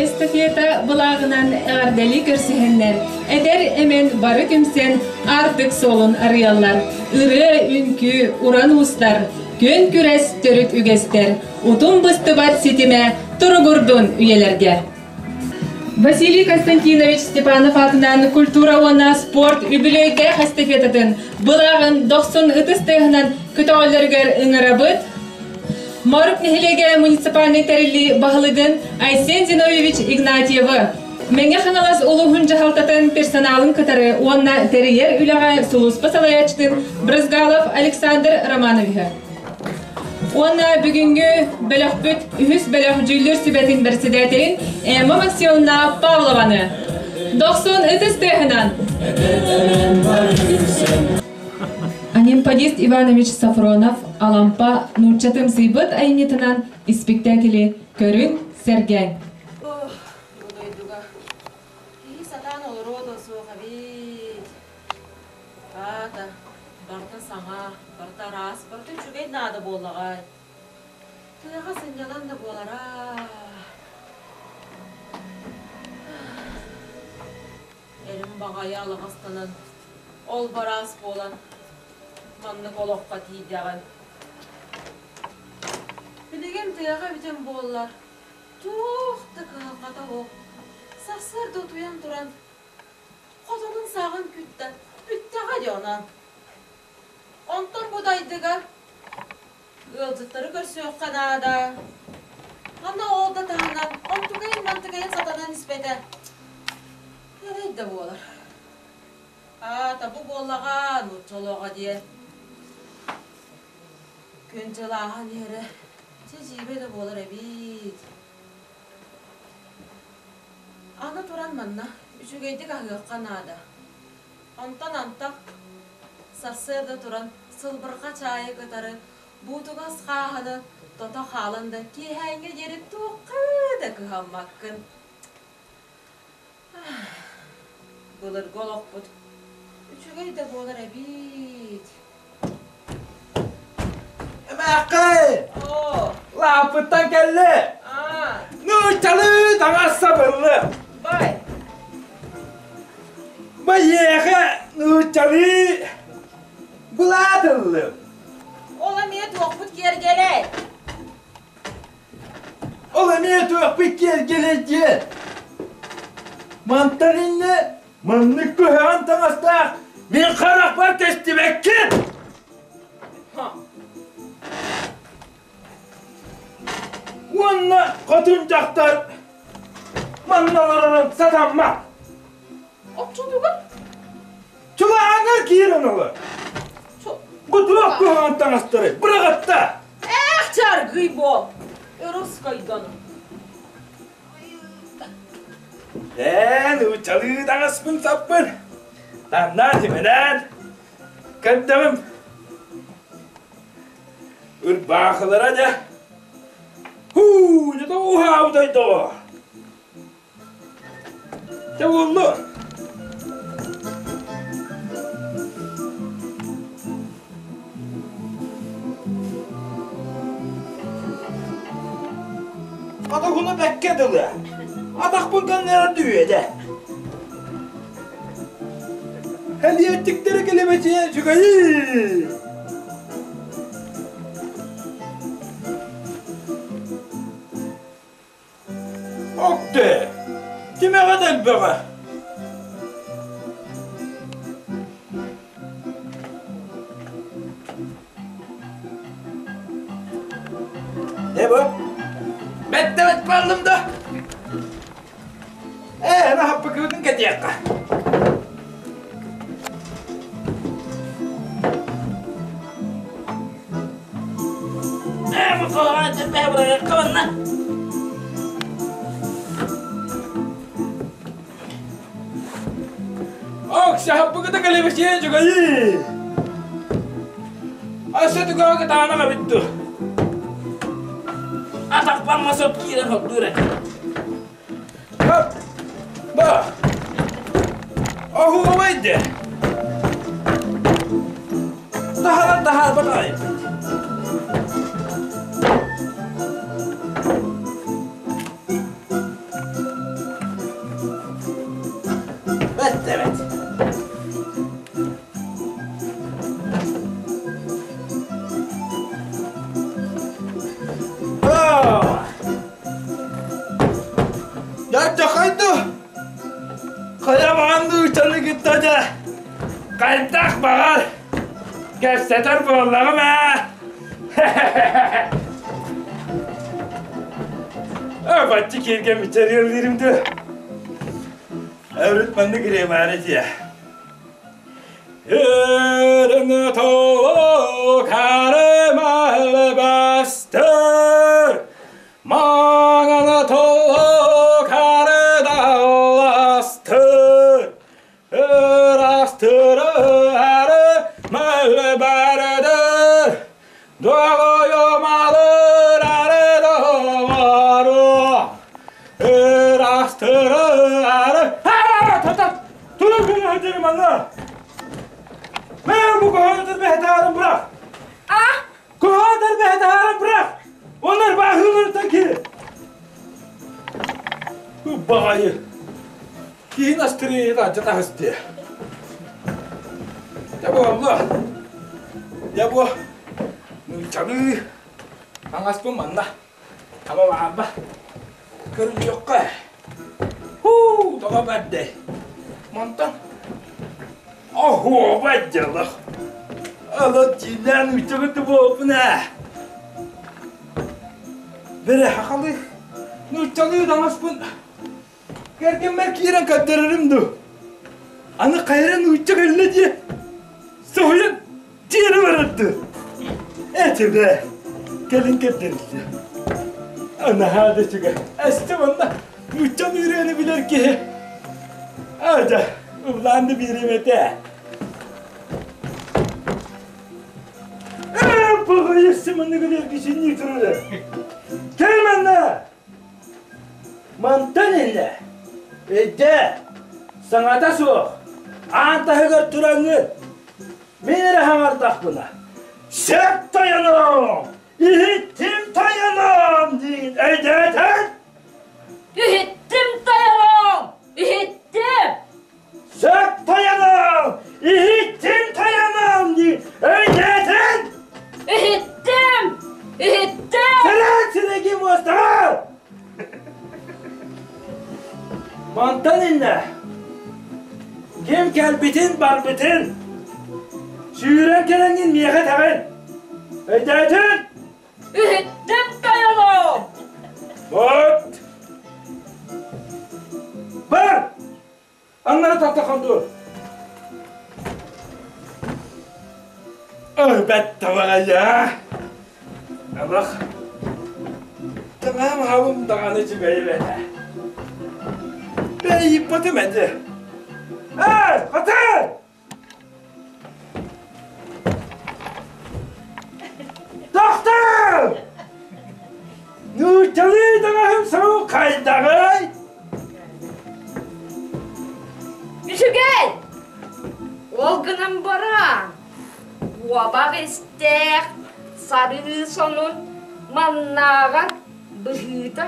Эстафета былааҕынан эҕэрдэлии көрсүһэннэр, эдэр эмэн бары түмсэн аартык суолун арыйаллар. Ырыа, үҥкүү, уран уустар, күөн күрэс төрүт үгэстэр, утум быстыбат ситимэ туругурдун үйэлэргэ. Василий Константинович Степанов аатынан культура уонна спорт үбүлүөйдээх эстафетатын былааҕын дохсун ытыс тыаһынан көтөҕөллөрүгэр ыҥырабыт. Морук нэһилиэгэ муниципальнай тэриллии баһылыгын Айсен Зиновьевич Игнатьевы, Мэҥэ Хаҥалас улууһун дьаһалтатын персоналын кытары уонна тэрийэр үлэҕэ сулууспа салайааччытын Брызгалов Александр Романовиһы. Уонна бүгүҥҥү бөлөхпүт үһүс бөлөх дьүүллүүр сүбэтин бэрэссэдээтэлин Эмма Максимовна Павлованы. Дохсун ытыс тыаһынан! Анемподист Иванович Сафронов Алампа нуучча тымсыйбыт айымньытынан испиктээкили көрүҥ, сэргээҥ. Бу дойдуга киһи сатаан олоруо да суох эбит. Аата, барыта саҥа, барыта араас, барыта үчүгэй наада буоллаҕай. Тыаҕа сынньалаҥ да буолара. Эрим баҕайы алаҕастанан, ол бараас буолан, маннык олоххо тиийдэҕим. Билигин тыаҕа эбитим буоллар, туох да кыһалҕата суох. Сарсыарда утуйан туран, хотонун сааҕын күттэ, бүттэҕэ дии онон. Онтон бу дайдыга ыалдьыттары көрсүөххэ наада. Аны ол да таһынан онтукайын-мантыкайын сатанан испэтэ. Эрэй да буолар. Аата бу буоллаҕа нуучча олоҕо диэн. Күн-дьыл ааһан иһэрэ дьэ дьиибэ да буолар эбит. Аны туран манна үчүгэйдик аһыахха наада. Онтон антах сарсыарда туран сылбырҕа чаайы кытары буутугас хааһыны тото хаалан да киэһээҥҥэ диэри туохха да кыһаммаккын. Былыргы олохпут үчүгэй да буолар эбит. Эмээххин! Оо! Лааппыттан кэллэ! Аа! Нууччалыы таҥас сабыллы! Бай! Байыаха нууччалыы былаатыллым. Ол эмиэ туохпут киэргэлэй? Ол эмиэ туохпут киэргэлэй диэн. Мантан иннэ маннык куһаҕан таҥастаах мин харахпар көстүбэккин! Уонна хотун дьахтар манна олорорун сатаммат. Оччотугар? Чулааҥҥар киирэн олор. Бу туох куһаҕан таҥастары быраҕатта! Эх, чаргый буол! Өрускайданым. Эн учалыы таҥаспын саппын. Таннаа тимэнэн. Көрдөҕүм. Ырбаахылара дьэ. Һуу, дьэ уһаабытай доҕо. Дьэ буоллу. Атахуна бэккэ дылы. Атахпын көннөрөр дүөдэ. Хэлиэттиктери килэбэтиэ үчүгэйи. Окте, тимэҕэ да элбэҕэ. Не бу? Бэттэ баллым да. Ээ, наһаппыкыбытын кэтиэххэ. Ээ, бу куһаҕан этэрбэһэ бырайыакка барна. Оксяһаппыкыта кэлэбэчиэ дьугайы. Асы түгэҕэ кытаанах эбит дуо? Атахпар масып киирэн хордуур этэ. Хоп! Ба! Оһуобай де! Таһаран таһаарбат аҕайбыт. Кэпсэтэр буоллаҕым ээ. Баччы киэргэн бичэргэлиирим дуу. Өрүт маннык ириэмээри дьиэ. Өрүҥү толук арымалбастыр, Маҥаны толук арыдалластыр, Ырастыры арымалбардыр, Доҕойумалыр арыдовару, Ырастыры ары... Турun beni hacırım Allah! Ben bu kohanıdır behtarım bırak! Ah! Kohanıdır behtarım bırak! Onlar bahılır taki! Bu bağayı! Киһин астырыйыта аччатаһыстыа. Дьэ буолла. Дьэ бу нууччалыы таҥаспын манна таба баарба көрүлүөххэ. Һуу, тоҕо бэрдэй. Мантан оһуобай дьалах. Ала дьиинээн нуучча кытты буолбун ээ. Бэрэ хахалы нууччалыы таҥаспын Кэргэммэр киирэн көрдөрөрүм дуу? Аны хайра нуучча кэллэ диye соһуйан тиэрэ барарды. Эти бе, кэлин көрдөрүллэ. Наһаа да үчүгэй. Эстэ манна нуучча ырыаны билэр киһи. Аадьа, ыллаан да биэриэм этэ. Ээ, баҕайы манныгы эргичиннии турар. Кэл манна! Мантан иннэ, өйдөө, саҥата суох, аан таһыгар тураҥҥын, мин эрэ хаҥардахпына, сөп тойонум, иһиттим тойонум диин өйдөөтөҥ? Иһиттим тойонум, иһиттим! Сөп тойонум, иһиттим тойонум диин өйдөөтөҥ? Иһиттим! Иһиттим! Сэрэн сирэги муостаҕа! Мантан иннэ ким кэлбитин барбытын сүүрэн кэлэҥҥин миэхэ этэҕин. Өйдөөтүн? Иһиттим тойонум! Вот! Бар! Аннары тахтахан дуо? Өлбөт табаҕайа! Алах, таҥаам аһабым даҕаны үчүгэй эбэтэ. Бэйиппэтим этэ. Эй, хатын! Тохтоо! Нууччалыы таҥаһым сабы хайдаҕый? Үчүгэй! Ол гынан баран, куобах истээх, сарыы сонун, маннааҕар быһыыта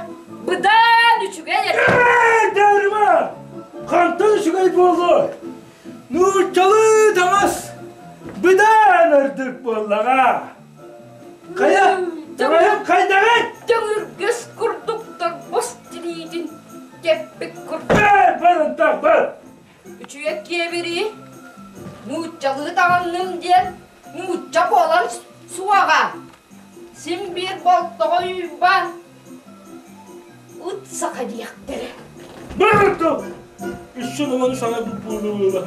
быдан үчүгэй этэ. Ээ, Даарыма! Хантан үчүгэй буолуой? Нууччалыы таҥас быдан үрдүк буоллаҕа. Хайа, таҥаһым хайдаҕый? Төҥүргэс курдук торбос тириитин кэппит курдук. Бар, бар, ынтах, бар. Үчүгэй киэбирии, нууччалыы таҥынным диэн нуучча буолан суоҕа. Син биир болтоҕо уйбаан ыт саха диэхтэрэ. Быртыл! Үссүн ылан саҥа буолула.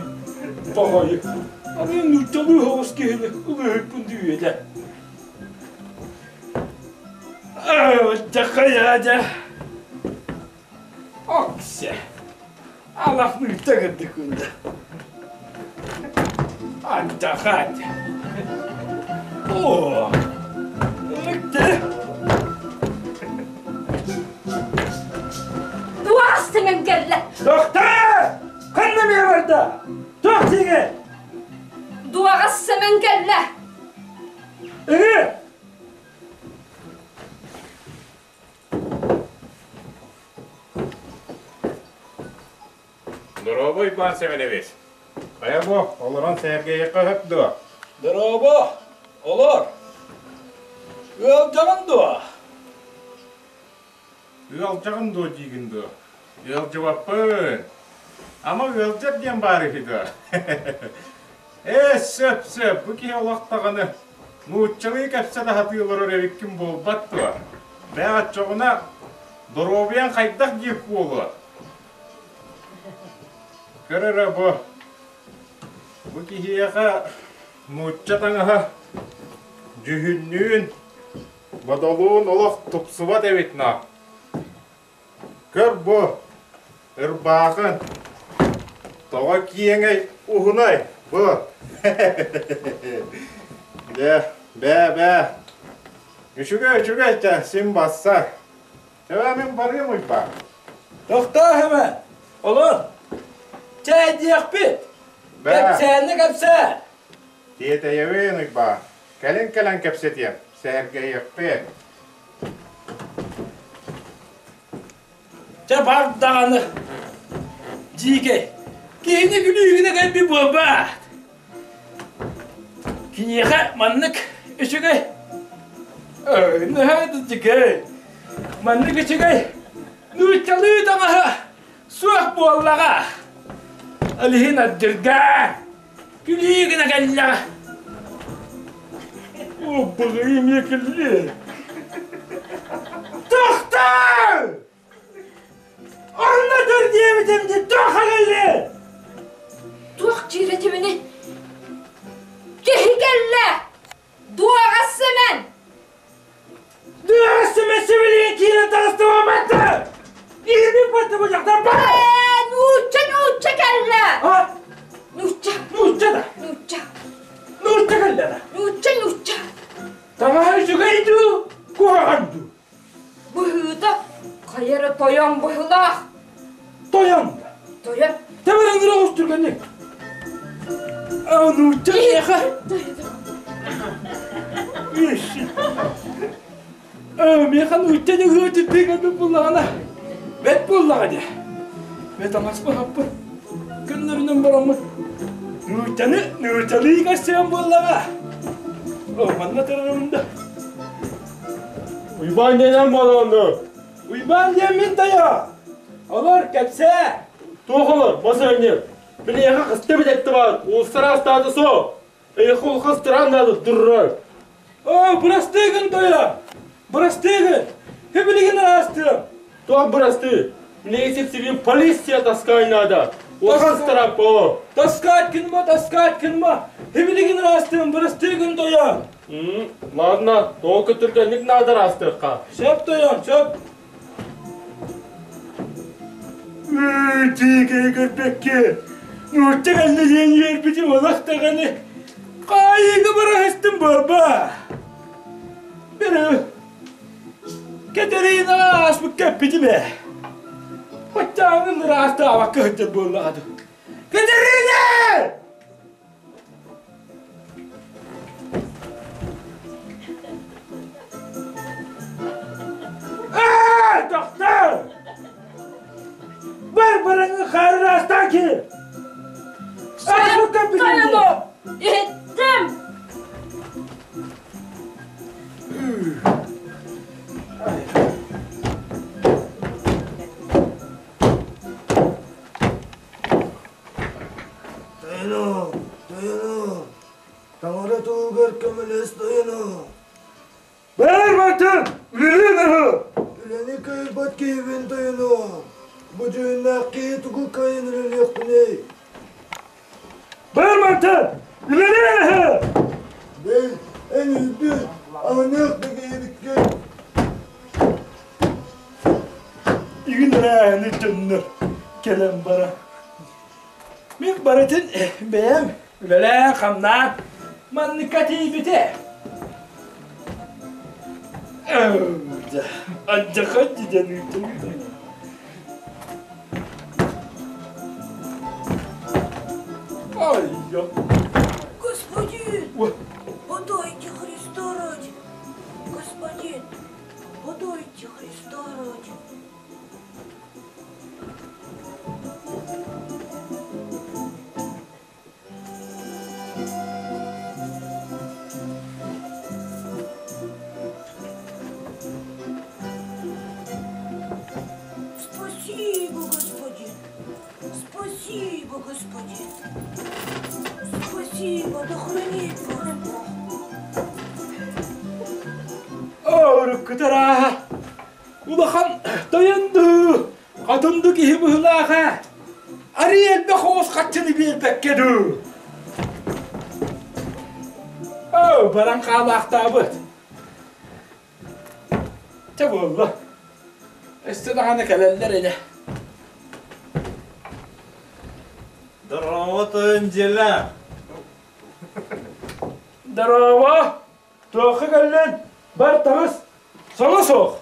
Баҕайы. Аны нууччалыы оҕус киһини ылыһыкпын дүйүөдэ. Дьахайа дьэ. Оксе. Алах нуучча кырдыкында. Антахат. О! Ыкты. Туох сэмэн кэллэ? Доктор! Ханна миэ барда? Туох сиҥэ? Дуоҕас сэмэн кэллэ. Ыҥы! Дорообо, Уйбаан Сэмэнэбис. Хайа бу, олорон сэһэргэһиэххэ сөп дуо? Дорообо, олор. Ыалдьаҕын дуо? Ыалдьаҕын дуо диигин дуо? Ыалдьыбаппын. Ама ыалдьар диэн баар үһү дуо? Ээ, сөп, сөп, бу киһи олох даҕаны нууччалыы кэпсэтэ сатыы олорор эбиккин буолбат дуо? Бээ, оччоҕуна доруобуйаҥ хайдах диир буолуо? Көр эрэ бу, бу киһиэхэ нуучча таҥаһа дьүһүннүүн, бодолуун олох тупсубат эбит ноо. Көр бу, ырбаахын, тоҕо киэҥэй уһунай бу. Дьэ, бээ-бээ, үчүгэй үчүгэй чэ, син бассар. Төбө мин барыам уйбаа. Тохтоо Хэмэ, олор. Чээйдиэхпит. Бээ. Кэпсээнни кэпсээ. Тиэтэйэбин уйбаа. Кэлин кэлэн кэпсэтиэм, сэһэргэһиэхпит. Чэ бар даҕаны, дьиикэй, киһини күлүүгүнэ кэлбит буолбаат. Киниэхэ маннык үчүгэй, наһаа да үчүгэй, маннык үчүгэй нууччалыы таҥаһа суох буоллаҕа. Ол иһин ардьыргаа, күлүү гына кэллэҕэ. О, баҕайы эмиэ кэллэ. Тохтоо! Онно тур диэбитим дии, туох кэллэ? Туох диир этибиний? Киһи кэллэ! Дуоҕас Сэмэн! Дуоҕас Сэмэн сибилигин киирэн таҕыстыбамматта! Киирбит батта бу дьахтар бар! Ээ, нуучча, нуучча кэллэ! А? Нуучча. Нуучча да? Нуучча. Нуучча кэллэ да? Нуучча, нуучча. Таҥаһа үчүгэй дуу, куһаҕан дуу? Быһыыта хайа эрэ тойон быһыылаах. Тойон да? Тойон. Тэбэр ыҥыра оҕус түргэнник. А нуучча миэхэ. Миэхэ нуучча дьыгыачыттыы кэлбит буоллаҕына, бэт буоллаҕа дии. Бэт аҥаспын аппын көннөрүнэн бараммын нууччаны нууччалыы көрсүөн буоллаҕа. О, манна турарым да. Уйбаан диэн буолуону. Уйбаан диэн мин тойо. Олор кэпсээ. Туох олор, бас өҥнү. Билиэхэ хысты билетти бар, уулсара астааты со. Эйхэ улхас тыран наады дуррар. О, бырастыы гын тойо. Бырастыы гын. Хибилигин аастыам. Туох бырастыы? Мне сипсибин полиция таскай надо. Улахан страп о. Таскать кынма, таскать кынма. Хибилигин аастыам, бырастыы гын тойо. Ладно, тоҕо көтүргэнник наада аастыахха. Сөп тойон, сөп. Тиикэйи көрбөккө, нуучча кэллэ диэн үөрбүтүм олох даҕаны хаайыыга бараһыстым буолба. Бөрө, Катеринаҕа ааспыкка эппитим ээ. Баччааҥҥын ыраастаабакка сылдьар буоллаҕа дуу. Катерина! Ээ, тохтоо! Бар бараҥы хаарыраастаан киир! Ааспыкка эппитим дии. Иһиттим! Тойонум, тойонум, таҥара туһугар көмөлөс тойонум. Бээр бартын, үлэлиэн аһы! Үлэни кыайбат киһибин тойонум. Бу дьүһүннээх киһи тугу кыайан үлэлиэхпиний? Бээр бартын, үлэлиэн аһы! Бэл, эн өлбүт, аһыныах да киһибиккин. Игин эрээһини дьоннор кэлэн бара. Мин барытын бэйэм үлэлээн-хамнаан манныкка тиийбитэ. Алдьархай дьидэн Ай, я. Господин, подайте Христа ради. Господин, подайте Христа ради. Спасибо, господин. Спасибо, господин. Спасибо. Спасибо, да хранит вас Бог. Уруккутарааһа улахан тойон дуу, хотун дуу киһи быһылааха. Арый элбэх оҕус хаччыны биэрбэккэ дуу. Оо, баран хаалаахтаабыт. Чэ буолла. Өссө даҕаны кэлэллэр ини. Здорово, тойон дьиэлээх. Здорово! Туохха кэллин? Бар таҕыс! Соҥо суох!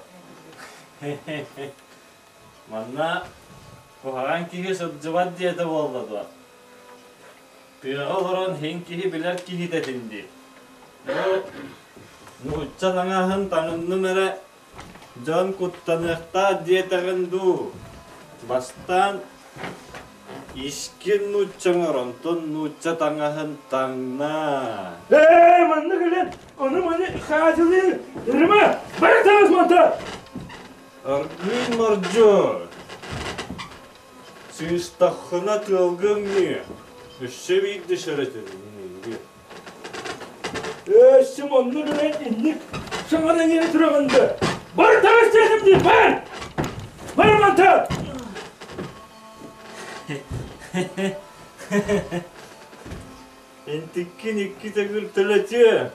Манна куһаҕан киһи сылдьыбат диэтэ буолла дуо? Тыаҕа олорон иһин киһи билэр киһитэ этим дии. Бу нуучча таҥаһын таҥынным эрэ дьон куттаныахтаах диэтэҕин дуу? Бастаан искин нууччаҥар, онтон нуучча таҥаһын таҥнаа. Ээ, манна кэлэн ону-маны хаадьылыы ырыма! Бары таҥас манта! Аргыый мордьо! Сыыстаххына тыалга үҥнүө, өссө биирдэ сөрөтөрүн үҥнүө. Өссө онно гынан инник саҥаран иһэ тураҕын да! Бар таҥас диэтим дии, бар! Бар мантан! Интиккин икки төгүл төлөтүө.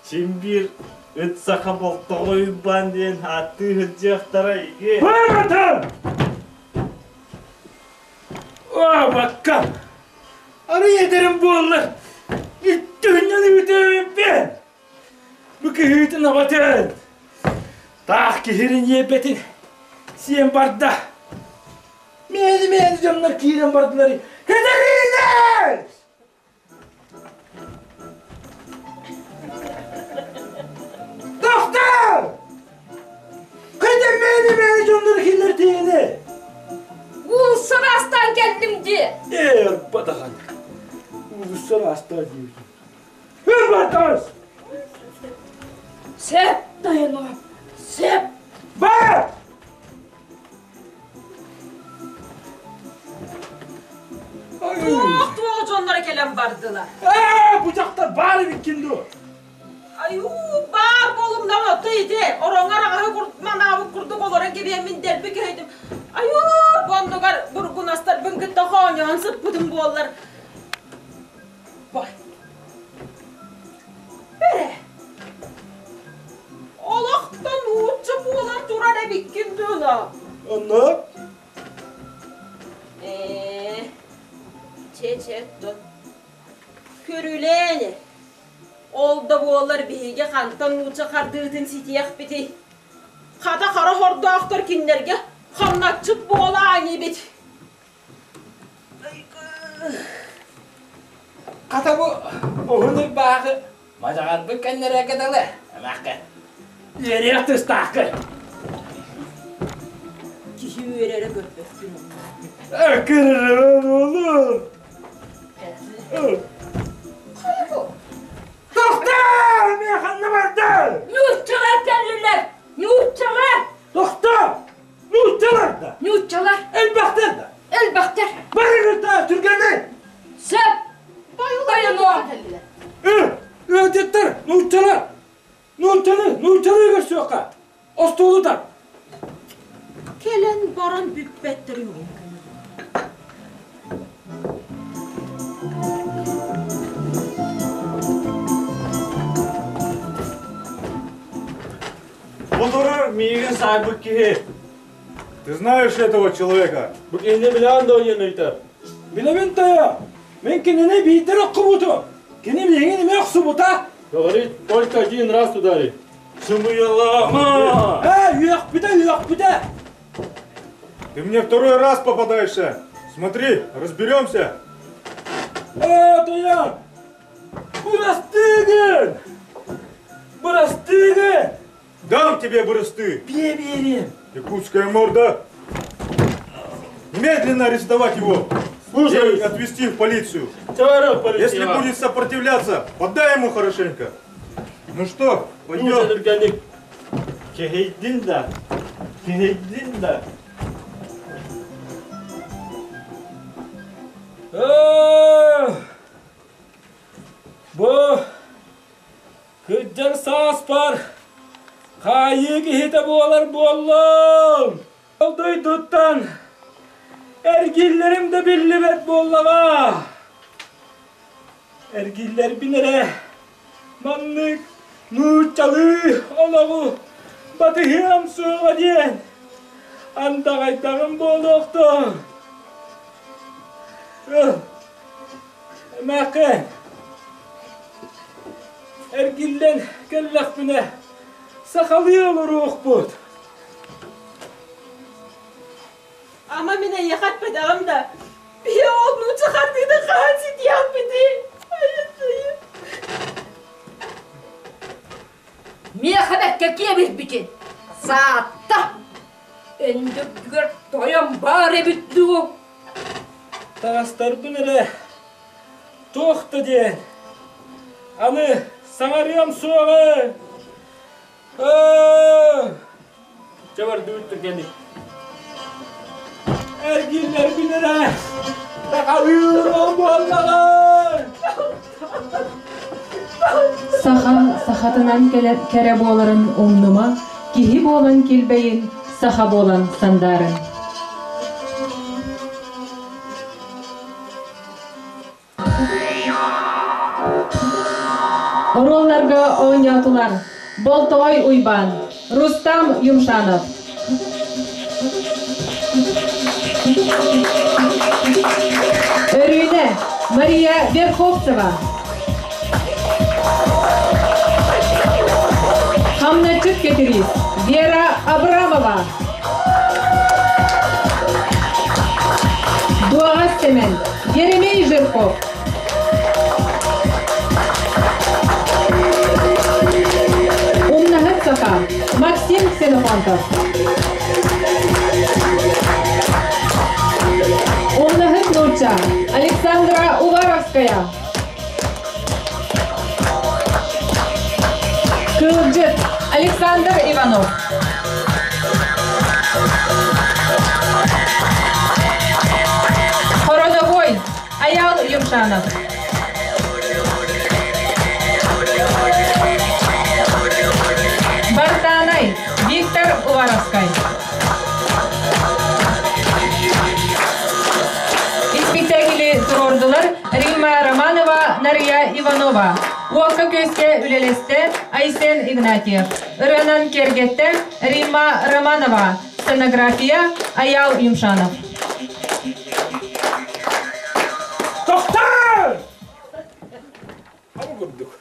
Син биир ыт саха болтоҕо Уйбаан диэн ааттыы сылдьыахтара иги. Бар мантан! Оо, бакка! Арый эдэрим буоллар, үттүһүнэн үтүөбүппүн! Бу кыһыытын абатын! Таах киһирин иэбэтин сиэн барда. Мээни-мээни дьоннор киирэн бардылар. Кэтэриинэ! Тохтоо! Кэтэ мээни-мээни дьоннор киллэртиини! Уулуссаны астаан кэллим дии. Эр бадаҕан. Уулуссаны астаан диибин. Өр бартаҕас! Сөп, тойонум, сөп. Бар! Туох-туох дьонноро кэлэн бардылар? Ээ, бу дьахтар баар эбиккин дуо? Айуу, баар буолумна отто ити, ороҥҥо араҕаһы манаабыт курдук олорон кэбиэммин дэлби кэһэйдим. Айуу, бу оннугар бургунастарбын кытта хоонньоһон сыппытым буоллар. Бай. Эрэ. Олохтон уучча буолан турар эбиккин дуу? Онно? Ээ, чэ-чэ, оттон. Көрүлээн Ол да буоллар биһиги хантан нуучча хардыытын ситиэхпитий? Хата хара хордоохтор кинилэргэ хамначчыт буолаа инибит. Хата бу уһун ырбаахы мадьаҕарбыт кэннэрээкэ дылы эмээххэ үөрүөх тустааххын. Киһи үөрэрэ көрбөппүн онно. Кырырын олор. Тохтоо! Миэхэ ханна бардын? Нууччалар кэллилэр! Нууччалар! Тохтоо! Нууччалар да? Нууччалар! Элбэхтэр да? Элбэхтэр! Барыгырта түргэнник! Сөп! Тойонуом! Ыалдьыттар, нууччалар! Нууччаны, нууччалыы көрсүөххэ! Остуолу тар! Кэлэн баран бүппэттэр үһү. Бу турар миигин саайбыт киһи. Ты знаешь этого человека? Бу киһини билэҕин дуо диэн ыйытар. Билэбин тойо! Мин кинини биирдэ охсубутум. Кини миигин эмиэ охсубута. Говорит, только один раз ударит. Сымыйалаама! Э, үөхпүтэ, үөхпүтэ! Ты мне второй раз попадаешься. Смотри, разберемся. Э, тойон! Бырастыгын! Бырастыгын! Дам тебе бырасты! Биэ-биэрим! Якутская морда! Немедленно арестовать его! Слушаюсь. И отвезти в полицию. Чаров, полиция. Если будет сопротивляться, подай ему хорошенько. Ну что, пойдем? Түргэнник. Кэһэйдин да. Кэһэйдин да. Бу кырдьар сааспар хаайыы киһитэ буолар буоллум. Ол дойдуттан эргиллэрим да биллибэт буоллаҕа. Эргиллэрбин эрэ маннык нууччалыы олоҕу батыһыам суоҕа диэн андаҕайдаҕым буолуохтун. Эмээххин, эргиллэн кэллэхпинэ сахалыы олоруохпут. Ама мин эйиэхэ эппэтэҕим да, биһи ол нуучча хардыыны хаһан ситиэхпитий? Миэхэ бэккэ киэбирбитин саатта өндөргөр тойон баар эбит дуу Таҥастарбын эрэ туох да диэн аны саҥарыам суоҕа. Чэ бардыбыт түргэнник. Эргиллэрбин эрэ сахалыыр буоллаҕа. Саха сахатынан кэрэ буоларын умнума, киһи буолан килбэйин, саха буолан сандаарын. Оруолларга оонньоотулар Болтоҕой Уйбаан, Рустам Юмшанов. Өрүүнэ Мария Верховцева. Хамначчыт Кэтириис Вера Абрамова. Дуоҕас Сэмэн Еремей Жирков. Умнаһыт Саха Максим Ксенофонтов. Умнаһыт Нуучча Александра Уваровская. Кылдьыт Александр Иванов. Хородовой Аял Юмшанов. Бартанай Виктор Уваровскай. Испиктээкили туруордулар Римма Романова, Нария Иванова. Уокка күөскэ үлэлэстэ Айсен Игнатьев. Ырыанан киэргэттэ Римма Романова. Сценография Аял Юмшанов. Тохтоо! Хаба курдук.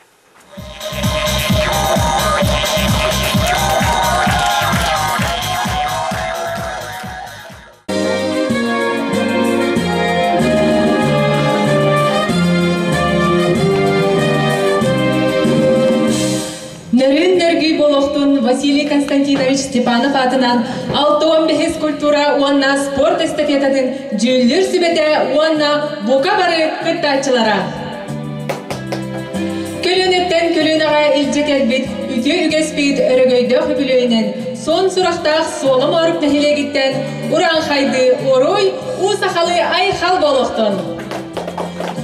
Нөрүн нөргүй болохтун Василий Константинович Степанов аатынан 65 культура уонна спорт эстафетатын дьүүллүүр сүбэтэ уонна бука бары кыттааччылара. Көлүөнэттэн көлүөнэҕэ илдьэ кэлбит үтүө үгэспит өрөгөйдөөх үбүлүөйүнэн суон сурахтаах Суола Моорук нэһилиэгиттэн урааҥхайдыы уруй, уу сахалыы айхал буолуохтун!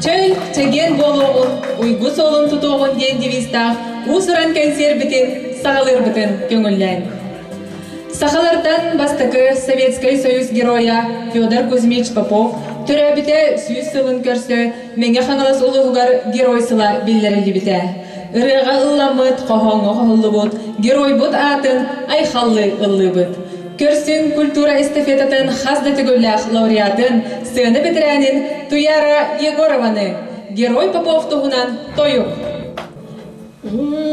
Чөл, чэгиэн буолуоҕун, уйгу суолун тутуоҕун диэн девизтаах уус-уран кэнсиэрбитин саҕалыырбытын көҥүллээн. Сахалартан бастакы Советскай Союз геройа Федор Кузьмич Попов төрөөбүтэ 100 сылын көрсө Мэҥэ Хаҥалас улууһугар Герой сыла биллэриллибитэ. Ырыаҕа ылламмыт, хоһооҥҥо хоһуллубут геройбут аатын айхаллыы ыллыыбыт. Көрсүн культура эстафетатын хас да төгүллээх лауреатын, сцена бэтэрээнин Туяра Егорованы Герой Попов туһунан тойук. Oh.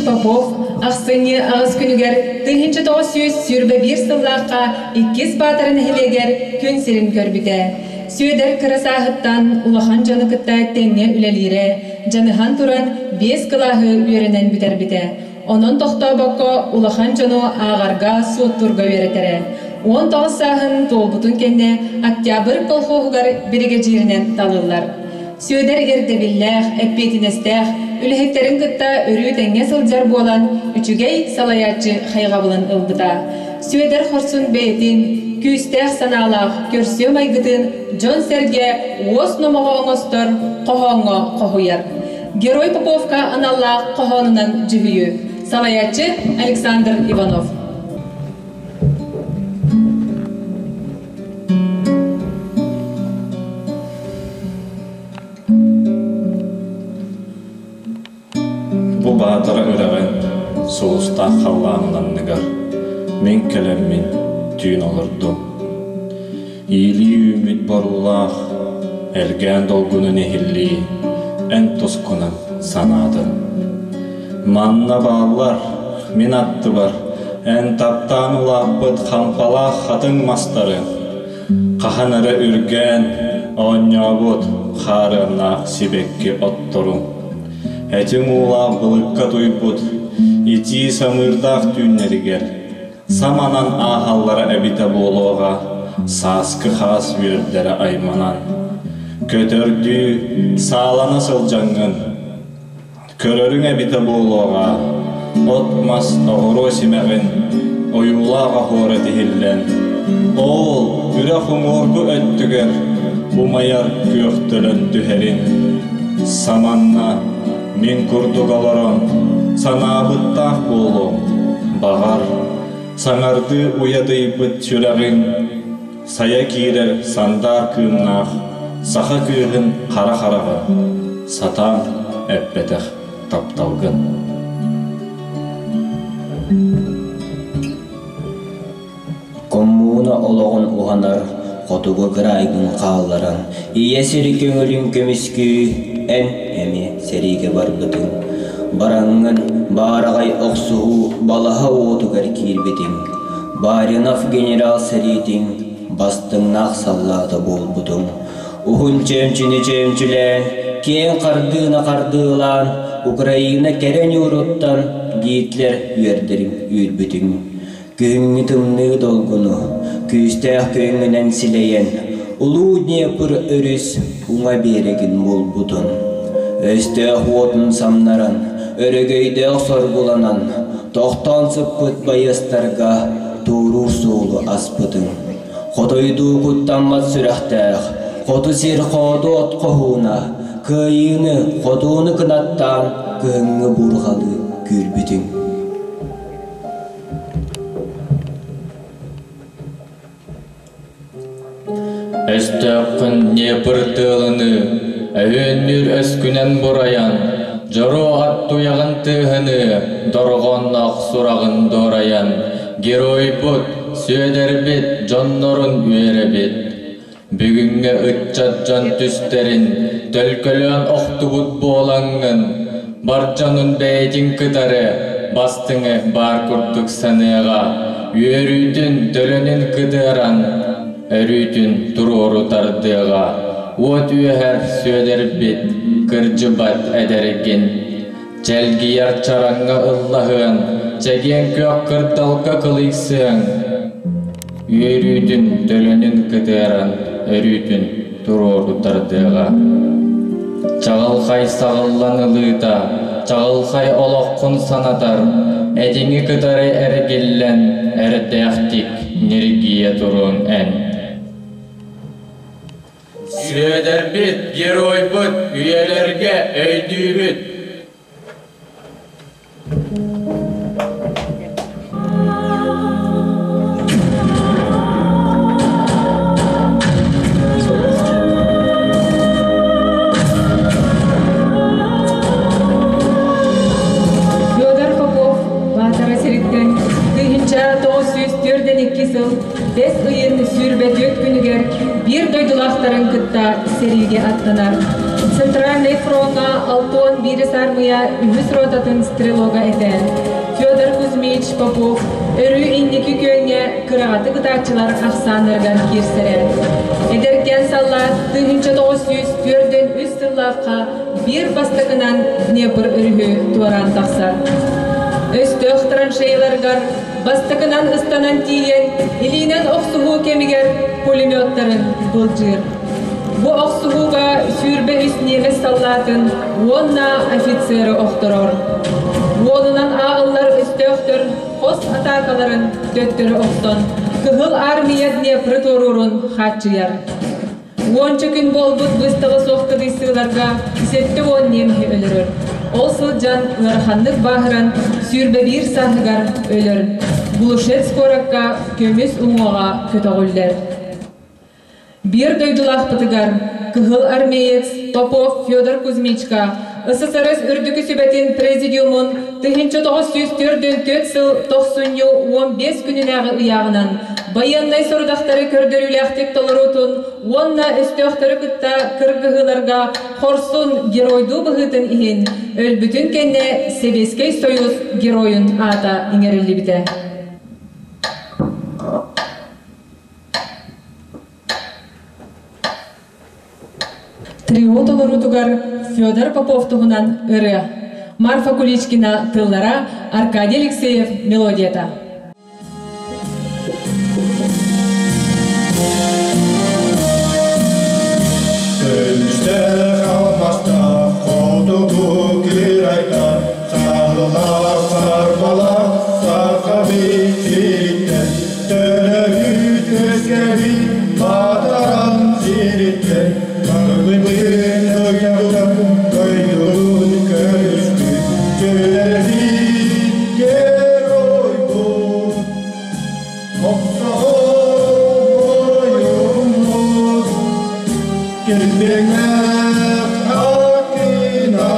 Попов ахсынньы аҕыс күнүгэр 1921 сыллаахха иккис Баатара нэһилиэгэр күн сирин көрбүтэ. Сүөдэр кыра сааһыттан улахан дьону кытта тэҥҥэ үлэлиирэ, дьаныһан туран биэс кылааһы үөрэнэн бүтэрбитэ. Онон тохтообокко улахан дьону ааҕарга, суоттуурга үөрэтэрэ. 19 сааһын туолбутун кэннэ Октябрь колхоһугар биригэдьииринэн талыллар. Сүөдэр ирдэбиллээх, эппиэтинэстээх, үлэһиттэрин кытта өрүү тэҥҥэ сылдьар буолан, үчүгэй салайааччы хайҕабылын ылбыта. Сүөдэр хорсун бэйэтин, күүстээх санаалаах, көрсүө майгытын дьон-сэргэ уос номоҕо оҥостор, хоһооҥҥо хоһуйар. Герой Поповка аналлаах хоһоонунан дьүһүйүү. Салайааччы Александр Иванов. Бу Баатара үрэҕин сулустаах халлаанын анныгар мин кэлэммин түүн олордум. Иилии үүммүт боруулаах элгээн долгунун иһиллии эн тускунан санаатым. Манна бааллар мин аттыбар эн таптаан улааппыт хампалаах хатыҥ мастары Хаһан эрэ үргээн оонньообут хаарыаннаах сибэкки отторун, этиҥ уулаах былыкка туйбут итии самыырдаах түүннэригэр саманан ааһаллара эбитэ буолуоҕа сааскы хаас үөрдэрэ айманан, көтөрдүү саалана сылдьаҥҥын Көрөрүҥ эбитэ буолуоҕа, от-мас оҕуруо симэҕин ойуулаах оһуора тиһиллэн, оол үрэх уҥуоргу өттүгэр умайар күөх төлөн түһэрин. Саманна мин курдук олорон санаабыттаах буолуом, баҕар, саҥардыы уйадыйбыт сүрэҕиҥ Сайа киирэр сандаар кыымнаах саха кыыһын хара хараҕын сатаан эппэтэх тапталгын. Коммуна олоҕун уһанар хотугу кыраайгын хаалларан, ийэ сири көҥүлүн көмүскүү эн эмиэ сэриигэ барбытыҥ. Бараҥҥын баараҕай охсуһуу балаһа уотугар киирбитиҥ. Баринов генерал сэриитин бастыҥнаах саллаата буолбутуҥ. Уһун чөмчүнү чөмчүлээн, киэҥ хардыына хардыылаан, Украина кэрэ ньууруттан Гитлер үөрдэрин үүрбүтүҥ. Күһүҥҥү тымныы долгуну күүстээх күөҥҥүнэн силэйэн, Улуу Днепр өрүс уҥа биэрэгин булбутун. Өстөөх уотун самнаран, өрөгөйдөөх соргуланан, Тохтоон сыппыт байыастарга туоруур суолу аспытыҥ. Хотойдуу куттаммат сүрэхтээх, хоту сир хоодуот хоһууна, кыайыыны, хотууну кынаттаан кыһыҥҥы буурҕалыы күүрбүтүҥ. Өстөөххүн Днепр тыалыныы, өһүөннүүр өскүнэн бурайан, дьоруо ат туйаҕын тыаһыныы, дорҕоонноох сураҕын дуорайан, геройбут, Сүөдэрбит дьоннорун үөрэбит. Бүгүҥҥү ыччат дьон түстэрин төлкөлөөн охтубут буолаҥҥын, бар дьонун бэйэтин кытары бастыҥы баар курдук саныаҕа, үөрүүтүн, төлөнүн кытыаран, өрүүтүн туруору тардыаҕа. Уот үөһэр Сүөдэрбит, кырдьыбат эдэргин. Чэлгийэр чараҥҥа ыллаһыан, чэгиэн күөх кырдалга кылыйсыаҥ. Үөрүүтүн, төлөнүн кытыаран, өрүүтүн туруору тардыаҕа. Чаҕылхай саҕыллан ылыыта, чаҕылхай олоххун санатар, этиҥи кытары эргиллэн, эрдээхтик ньиргийэ туруоҥ эн. Сүөдэрбит, геройбут, үйэлэргэ өйдүүбүт! Федор Попов Баатара сириттэн 1942 сыл бэс ыйын 24 күнүгэр биир дойдулаахтарын кытта сэриигэ аттанар. Центральнай фроҥҥа 61 аармыйа үһүс ротатын стрелога этэ. Федор Кузьмич Попов өрүү инники күөҥҥэ кыраҕатык ытааччылар ахсааннарыгар киирсэрэ. Эдэркээн саллаат 1943 сыллаахха биир бастакынан Днепр өрүһү туораан тахсар. Өстөөх траншеяларыгар бастакынан ыстанан тиийэн, илиинэн охсуһуу кэмигэр пулеметтарын былдьыыр. Бу охсуһууга 23 немец саллаатын уонна офицеры охторор. Уонунан ааҕыллар өстөөхтөр хос атаакаларын төттөрү охсон, Кыһыл Армия Днепры туоруурун хааччыйар. Уонча күн буолбут быыстала суох кыдыйсыыларга 70 немеһи өлөрөр. Ол сылдьан ыараханнык бааһыран 21 сааһыгар өлөр. Глушец куоракка көмүс уҥуоҕа көтөҕүллэр. Биир дойдулаахпытыгар кыһыл армеец Попов Федор Кузьмичка СССР Үрдүкү Сүбэтин Президиумун 1944 сыл тохсунньу 15 күнүнээҕи ыйааҕынан байыаннай сорудахтары көрдөрүүлээхтик толоруутун уонна өстөөхтөрү кытта кыргыһыыларга хорсун геройдуу быһыытын иһин өлбүтүн кэннэ Сэбиэскэй Союз Геройун аата иҥэриллибитэ. Трио толоруутугар Федор Попов туһунан ырыа. Марфа Куличкина тыллара, Аркадий Алексеев мелодията. Көмүстээх алмастаах хотугу кирайдан саһыллаах сарбалаах саха биититтэн Төрөөбүт үөскээбит Баатаран сириттэн Көмүлүн ыйдым дойдубут көрүстүн Дьүлэрбит геройбут Мохсоҕол бойуммут Килбиҥнээх Акина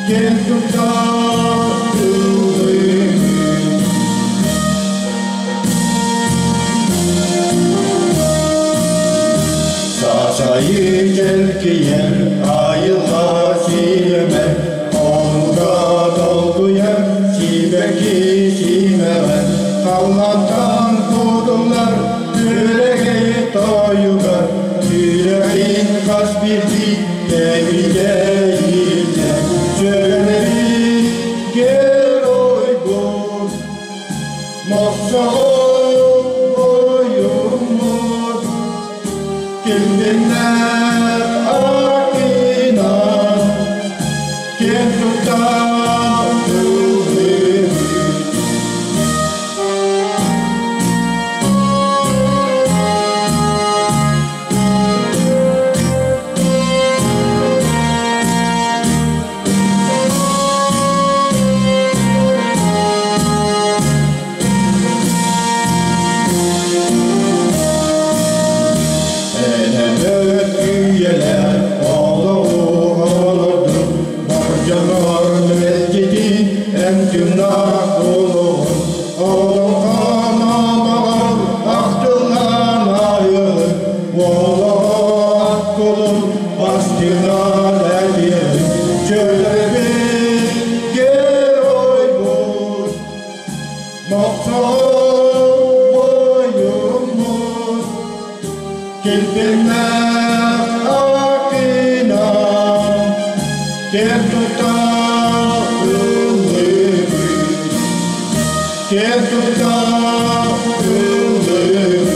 Киэн туттар тыллыыбыт. Саасайы чэлгийэр айылҕа сиэмэ, Онуга долгуйар сибэкки симэҕэ, Халлаантан кутуллар күөрэгэй тойугар, Сүрэҕин хас биирдии кэбигэ иилдэ, Дьүөрэлэрин геройбут, Мохсоҕол ойуммут, Килбиэннээх Акинан, Киэн туттар ыллыыбыт. Энэбэт үйэлэр олоҕу олордун, бар дьонор мэлдьитин эн тыыннаах буолуоҕун. Олоҥхон олоҕор ахтыллан айылын, олоҕо аккулун бастыҥан этиэҕин. Дьөлөбүт геройбут, мохсоҕол бойуммут, Килбиэннээх Акинам, киэн туттар ыллыыбыт, киэн туттар ыллыыбыт.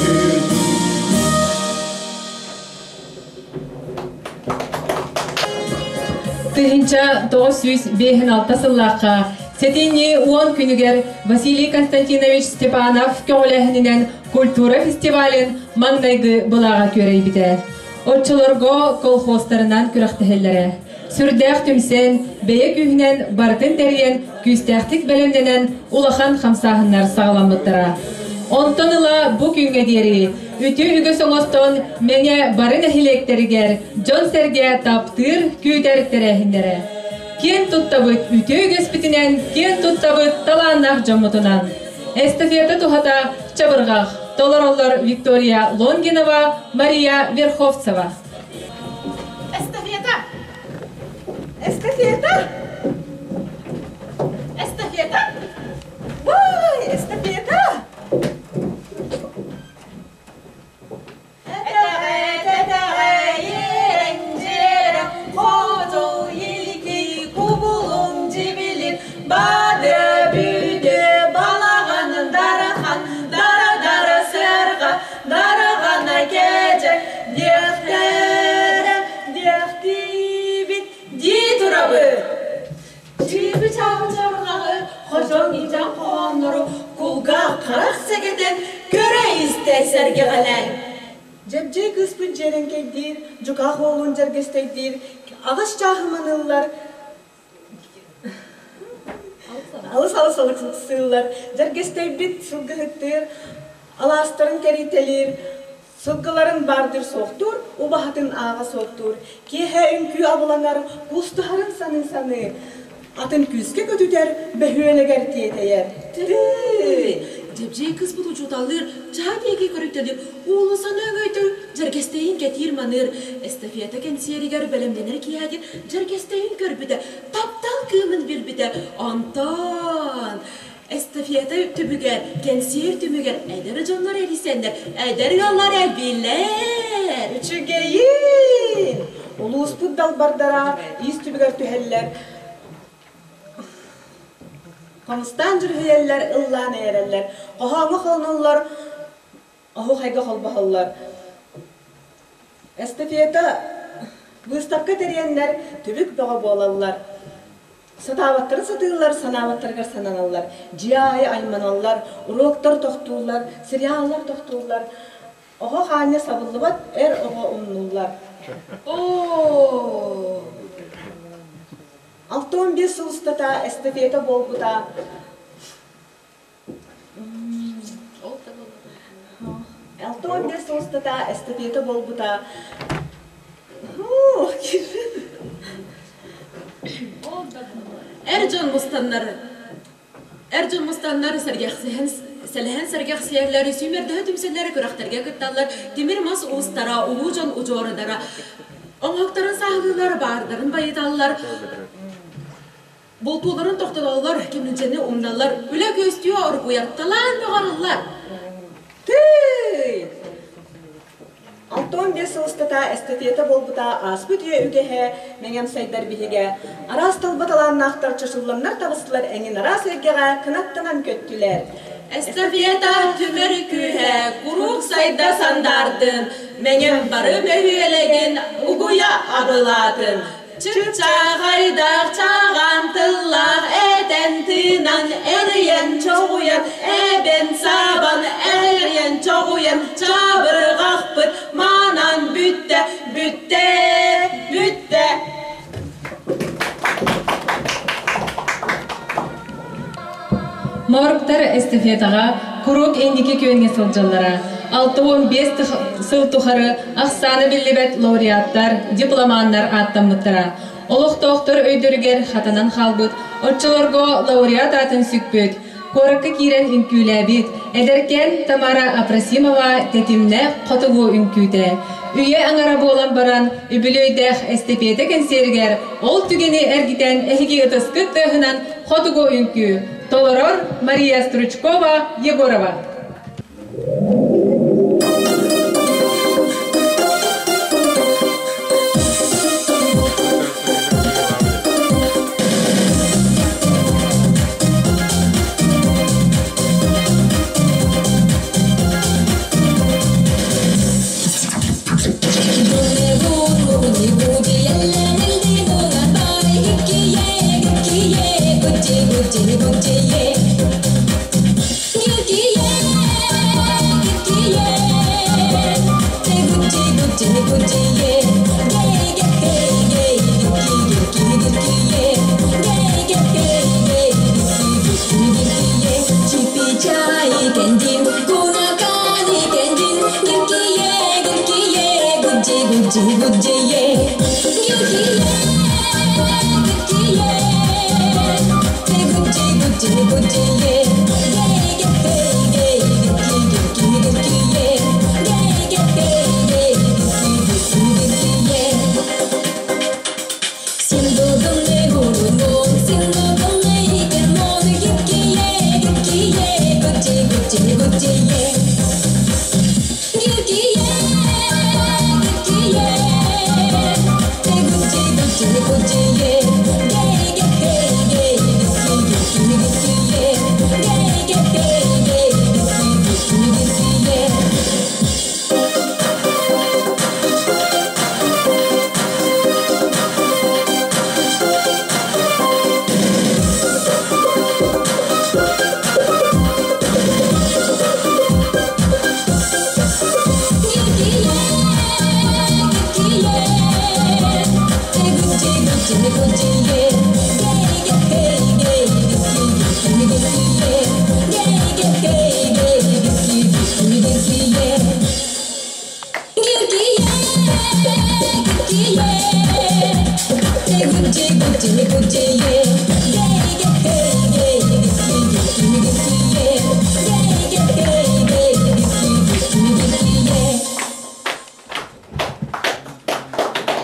1956 сыллаахха сэтинньи уон күнүгэр Василий Константинович Степанов көҕүлээһининэн культура фестивалын маҥнайгы былааҕа күөрэйбитэ. Оччолорго колхозтарынан күрэхтэһэллэрэ. Сүрдээх түмсэн, бэйэ күүһүнэн барытын тэрийэн, күүстээхтик бэлэмнэнэн улахан хамсааһыннар саҕаламмыттара. Онтон ыла бу күҥҥэ диэри үтүө үгэс оҥостон Мэҥэ бары нэһилиэктэригэр дьон-сэргэ таптыыр, күүтэр тэрээһиннэрэ. Киэн туттабыт үтүө үгэспитинэн, киэн туттабыт талааннаах дьоммутунан. Эстафета туһата чабырҕах. Толороллор Виктория Лонгинова, Мария Верховцева. Эстафета! Эстафета! Бай, эстафета! Кулгаах-харах сэгэтэн көрө-истэ сэргэҕэлээн. Дьэбдьиэй кыыспыт дьиэрэҥкэйдиир, дьукаах уолун дьэргэстэйдиир, аҕыс чааһы маныллар, алыс-алыс алыксыыллар, дьэргэстэйбит сылгыһыттыыр, алаастарын кэрийтэлиир, сылгыларын баардыр суохтуур, убаһатын ааҕа суоттуур, киэһэ үҥкүү абылаҥар куустуһарын саныы-саныы, атын күүскэ көтүтэр, бөһүөлэгэр тиэтэйэр. Тыый! Дьэбдьиэй кыыспыт учууталлыыр, чаһы диэки көрүтэлиир, уулуссаны өҥөйтөр, дьэргэстэйин кэтиир-маныыр, эстафета кэнсиэригэр бэлэмнэнэр киэһэтин дьэргэстэйин көрбүтэ, таптал кыымын билбитэ. Онтон эстафета түбүгэр, кэнсиэр түмүгэр эдэр дьоннор эрийсэннэр, эдэр ыаллар элбииллэр. Үчүгэйин! Улууспут далбардара ис түбүгэр түһэллэр, хомустаан дьүрүһүйэллэр, ыллаан эйэрэллэр, хоһооҥҥо холоноллор, оһуохайга холбоһоллор. Эстафета быыстапка тэрийэннэр түбүк бөҕө буолаллар. Сатаабаттарын сатыыллар, санаабаттарыгар сананаллар. Дьиэ аайы айманаллар, уруоктар тохтууллар, сериаллар тохтууллар. Оҕо хаанньа сабыллыбат, эр оҕо умнуллар. Оо! 65 сыл устата эстафета буолбута. 65 сыл устата эстафета буолбута. Эр дьон мустаннар Эр дьон мустаннар сэргэхсиһэн сэлэһэн сэргэхсийэллэр, сүүмэрдэһэ түмсэллэр, күрэхтэргэ кытталлар, тимир мас уустара, улуу дьон удьуордара оҥоһуктарын сааһылыыллар, баардарын байыталлар, бултууларын тохтотоллор, кимничэни умналлар, үлэ күөстүү оргуйар, талаан бөҕөрүллар. Тыый! 65 сыл устата эстафета буолбута ааспыт үйэ үгэһэ, мэҥэм сайдар биһигэ. Араас талба талааннаахтар чочулланнар таҕыстылар эҥин араас эйгэҕэ кынаттанан көттүлэр. Эстафета түмэр күүһэ куруук сайда сандаардын, мэҥэм бары бөһүөлэгин угуйа абылаатын. Чыпчаҕайдаах чаҕан тыллаах этэн тыынан эрийэн чоҕуйан эбэн сабан эрийэн чоҕуйан чабырҕахпыт манан бүттэ бүттэ бүттэ. Мооруктар эстафетаҕа куруук инники күөҥҥэ сылдьаллара. 65 сыл тухары ахсаана биллибэт лауреаттар, дипломаннар ааттаммыттара. Олохтоохтор өйдөрүгэр хатанан хаалбыт, оччолорго лауреат аатын сүкпүт, куоракка киирэн үҥкүүлээбит, эдэркээн Тамара Апросимова тэтимнээх хотугу үҥкүүтэ. Үйэ аҥара буолан баран, үбүлүөйдээх эстэпиэтэ кэнсиэригэр ол түгэни эргитэн эһиги ытыскыт тыаһынан хотугу үҥкүү толорор Мария Стручкова Егорова.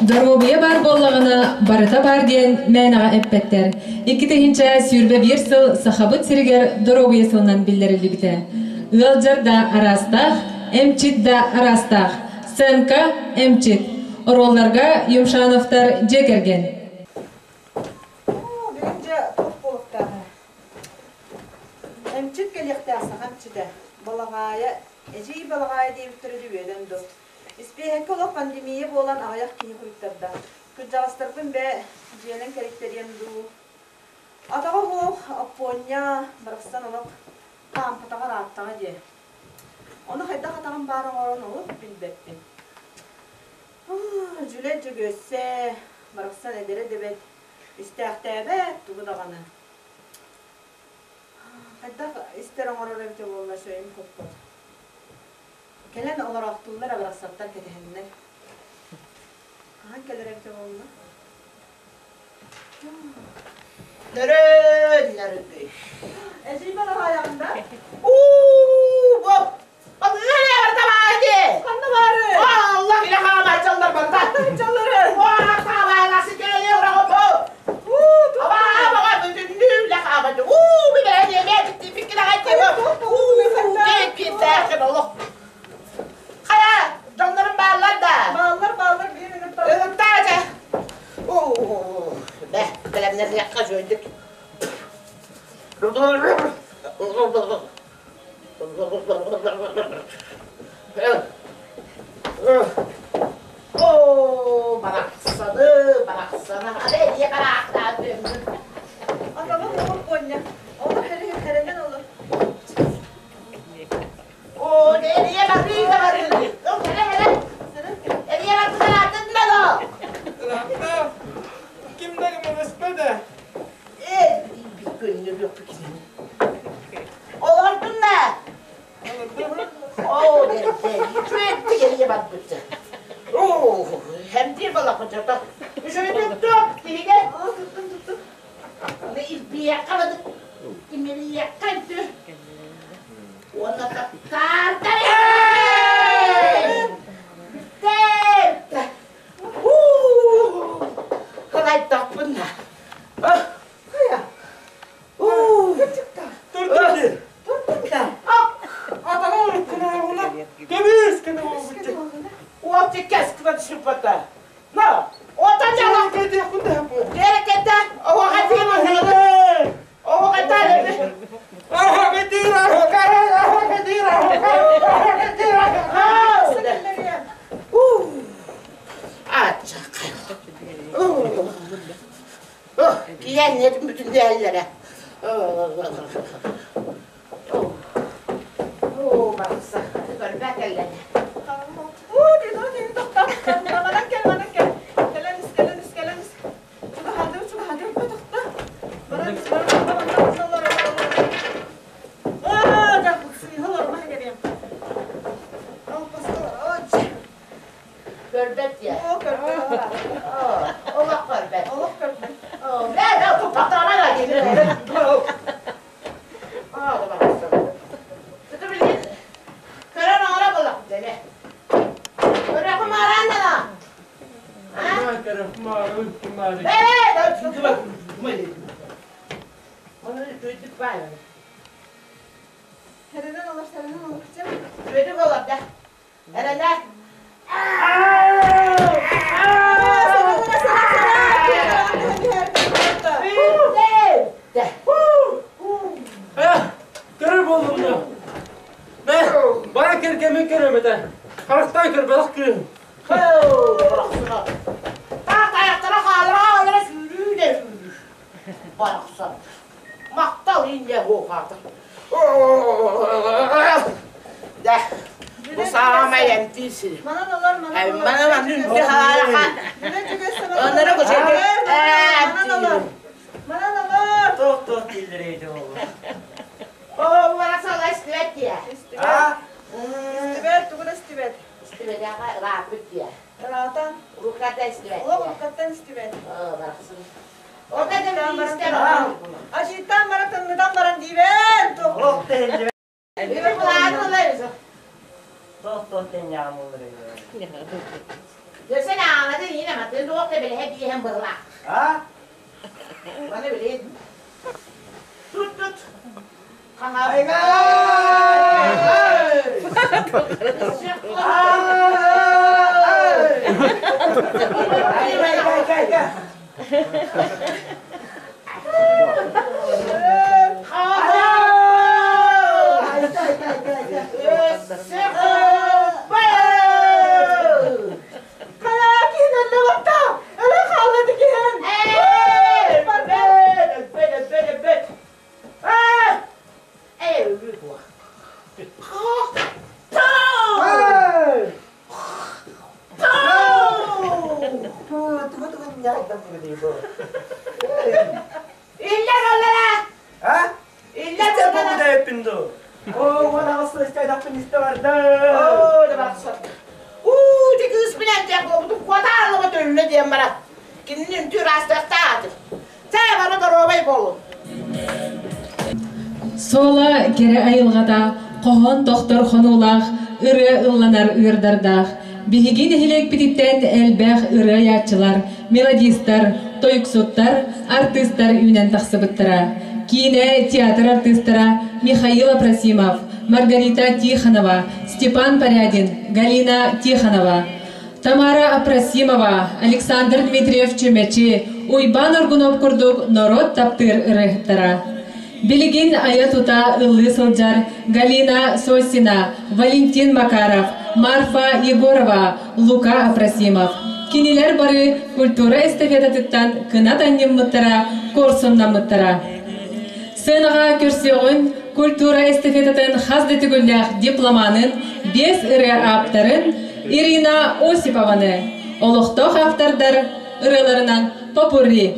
Доруобуйа баар буоллаҕына, барыта баар диэн мээнэҕэ эппэттэр. 2021 сыл Сахабыт сиригэр доруобуйа сылынан биллэриллибитэ. Ыалдьар да араастаах, эмчит да араастаах. Сценка эмчит. Оруолларга Юмшановтар дьиэ кэргэн. Бүгүн дьэ туох буолуохтааҕый? Эмчит кэлиэхтээх саха эмчитэ. Балаҕаайа, эдьиий Балаҕаайа диэбиттэрэ үһү дуу. Испиэһэккэ олох пандемия буолан аҕыйах киһи суруйтарда. Кырдьаҕастарбын бээ, дьиэнэн кэриттэриэм дуу. Атаҕа суох Оппуонньа барахсан олох хаампатаҕа ырааттаҕа дии. Ону хайдах атаҕым баар оҥорон олус билбэппин. Дьүлэй Дьөгүөссэ барахсан эдэрэ да бэрт, истээхтээбэт тугу даҕаны. Хайдах истэр оҥорор эбитэ буолла сөйүм хоппот. Кэлэн олороохтууллар абырахсаттар кэтэһэннэр. Хаһан кэлэр эбитэ буолла? Нөрөн нөргүй. Эдьиий балаҕаайаҕын да? Уу, боп. Балыыһа барда баайды. Ханна баары? Аллах илэ хаамааччаллар барда. Хаамааччаллары. Уа, хаамааласы кэле ураҕа бу. Уу, Абаа, баҕа бүтүннүү үлэ хаамады. Уу, билэ диэмэ, типиккин аҕай диэмэ. Уу, киирдээхин олох. Хайа, дьоннорум бааллар да? Бааллар, бааллар, биир ыҥыртаа. Ыҥыртаа дьэ. Уу, бэ, бэлэмнэниэххэ үчүгэйдик. Оо, барахсаны, барахсаны, аны ийэ бараахтаан Атаҕын олох буонньа. Олох эрэнэн олор. Оо, эрийэ барыы да барыы. Кэлэ кэлэ. Эрийэ барбытын аатын да Ыраахта. Ким да көмөлөспөтө. Ээ, bir көннөрүөхпүт кини. Олордун да. Оо, үчүгэйдик эрийэ барбыт. Оо, хэмтиир балакычата. Үчүгэйдик туп, тиһигэ. Туттум, туттум. Илбиэххэ бадык, имириэххэ үтү. Уонна таптаан Бүттэ! Халайдахпын да. Хайа? Уу! Турдун. Турдун да. Атаҕа уруккунааҕына көмүс гына буолбут. Уот кэскибэ түсүппэтэ. На, ота дьала. Берекете, оҕа оҕа Киэннерин бүтүн дэһэллэрэ. Оо, барса, көрбө кэллэн. Уу, дедо, тоқтап. Манан кел, манан кел. Кэлэн ис, кэлэн ис, кэлэн ис. Чугаһаатым, чугаһаатым, тохто. Баран ис, баран, баран, баран, олор, олор, олор. Аа, да, сыыһа олорма кэлиэм. Ол постолор, оч. Көрбөт я. Оо, көрбөт. Олох көрбөт. Олох көрбөт. Оо, бээ, бээ, туппатаана да диэн. Аа, да барса. Туту билин. Көрөн оҥоро була. Дэлэ. Көрө кумааран да. Ээ, да туту. Оны төйтүп баар. Сэрэнэн олор, сэрэнэн олор. Төйтүп олор да. Эрэнэ. Көрөр буоллум да. Бэ, бара кэргэмин көрөмөтө. Харахтаан көрбөтөх кыыһым. Таах тайахтара хаалара хаалара сүүрүү да сүүрүү. Барахсан. Махтал инде хоохаата. Да. Бу саамай эмтиир сирим. Манан олор, манан олор. Манан манан хаалаха. Оннары көчөтө. Манан олор. Манан олор. Тох тох дииллэрейdi ол. Оо, барасала истибэт дия. Истибэт. Истибэт, тугу да истибэт. Истибэт, аға ырааппыт дия. Ыраатан. Уруккаттан истибэт. Олох уруккаттан истибэт. Оо, барахсын. Ота да истэр. Ажиттан баран, тымнытан баран диибэн. Ох тэһиллибэт. Бир булааны ылайбыз. Тох тох тэнньаамыллар. Десен аамады ине матын туох да билэһэ биэһэн быһыла. А? Маны билин. Тут тут. Суола кэрэ айылҕата хоһоон тохтор хонуулаах, ырыа ылланар ыырдардаах. Биһиги нэһилиэкпититтэн элбэх ырыа айааччылар, мелодистар, тойуксуттар, артыыстар үүнэн тахсыбыттара. Киинэ, театр артыыстара Михаил Апросимов, Маргарита Тихонова, Степан Порядин, Галина Тихонова, Тамара Апросимова, Александр Дмитриев Чүмэчи, Уйбаан Аргунов курдук норуот таптыыр ырыаһыттара. Билигин айа-тута ыллыы сылдьар Галина Сосина, Валентин Макаров, Марфа Егорова, Лука Апросимов. Кинилэр бары культура эстафетатыттан кынат анньыммыттара, куорсуннаммыттара. Сыанаҕа көрсүөҕүн культура эстафетатын хас да төгүллээх дипломанын, биэс ырыа ааптарын Ирина Осипованы, олохтоох автордар ырыаларынан попурри.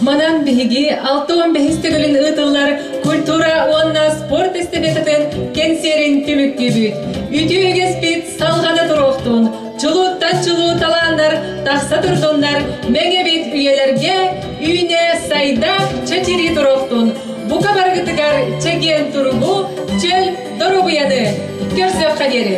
Манан биһиги 65 төгүлүн ыытыллар культура уонна спорт эстафетатын кэнсиэрин түмүктүүбүт. Үтүө үгэспит салҕана туруохтун, чулууттан чулуу талааннар тахса турдуннар, мэҥэбит үйэлэргэ үүнэ сайда чэчирии туруохтун. Бука барыгытыгар чэгиэн туругу, чөл доруобуйаны көрсүөххэ диэри.